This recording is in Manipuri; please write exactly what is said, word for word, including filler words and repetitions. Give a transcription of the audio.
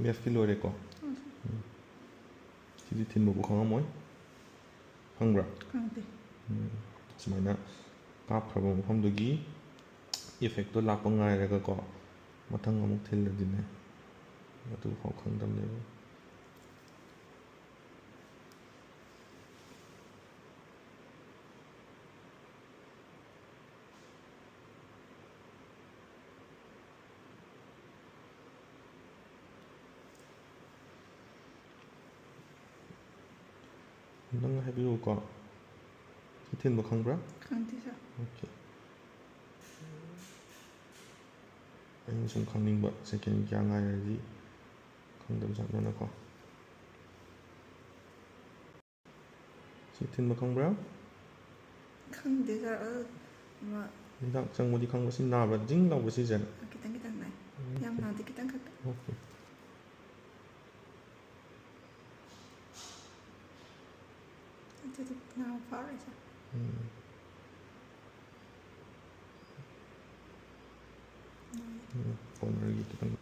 ꯂꯦꯐꯀꯤ ꯂꯣꯏꯔꯦꯀꯣ꯫ ꯎꯝ꯫ ꯁꯤꯗꯤ ꯊꯤꯟꯕꯕꯨ ꯈꯪꯉꯝꯃꯣꯏ꯫ ꯈꯪꯕ꯭ꯔꯥ? ꯈꯪꯗꯦ꯫ ꯎꯝ꯫ ꯁꯨꯃꯥꯏꯅ ꯀꯥꯞꯈ꯭ꯔꯕ ꯃꯐꯝꯗꯨꯒꯤ effectꯇꯣ ꯂꯥꯛꯄ ꯉꯥꯏꯔꯒꯀꯣ, ꯃꯊꯪ ꯑꯃꯨꯛ ꯊꯤꯜꯂꯗꯤꯅꯦ, ꯑꯗꯨꯐꯥꯎ ꯈꯪꯗꯕꯅꯦꯕ꯫ ꯅꯪ ꯍꯥꯏꯕꯤꯔꯛꯎꯀꯣ꯫ ꯁꯤ ꯊꯤꯟꯕ ꯈꯪꯕ꯭ꯔꯥ? ꯈꯪꯗꯦ, sir꯫ Okay꯫ ꯑꯩꯅ ꯁꯨꯝ ꯈꯪꯅꯤꯡꯕ, second ꯀꯌꯥ ꯉꯥꯏꯔꯗꯤ ꯈꯪꯗꯕ ꯖꯥꯠꯅꯣꯅꯀꯣ꯫ ꯁꯤ ꯊꯤꯟꯕ ꯈꯪꯕ꯭ꯔꯥ? ꯈꯪꯗꯦ, sir꯫ ꯑ, ꯑꯃ ꯍꯤꯗꯥꯛ ꯆꯪꯕꯗꯤ ꯈꯪꯕ꯭ꯔꯥ? ꯁꯤ ꯅꯥꯕ꯭ꯔꯥ? ꯖꯤꯡ ꯂꯥꯎꯕ ꯁꯤꯁꯦ? ꯈꯤꯇꯪ ꯈꯤꯇꯪ ꯅꯥꯏ꯫ ꯎꯝ꯫ ꯌꯥꯝ ꯅꯥꯗꯦ, ꯈꯤꯇꯪ ꯈꯛꯇ꯫ Okay꯫ ꯑꯗꯨꯗꯤ ꯅꯥꯕ ꯐꯥꯎꯔꯦ, sir꯫ ꯎꯝ꯫ ꯅꯥꯏ꯫ ꯎꯝ, cornerꯒꯤ ꯈꯤꯇꯪ꯫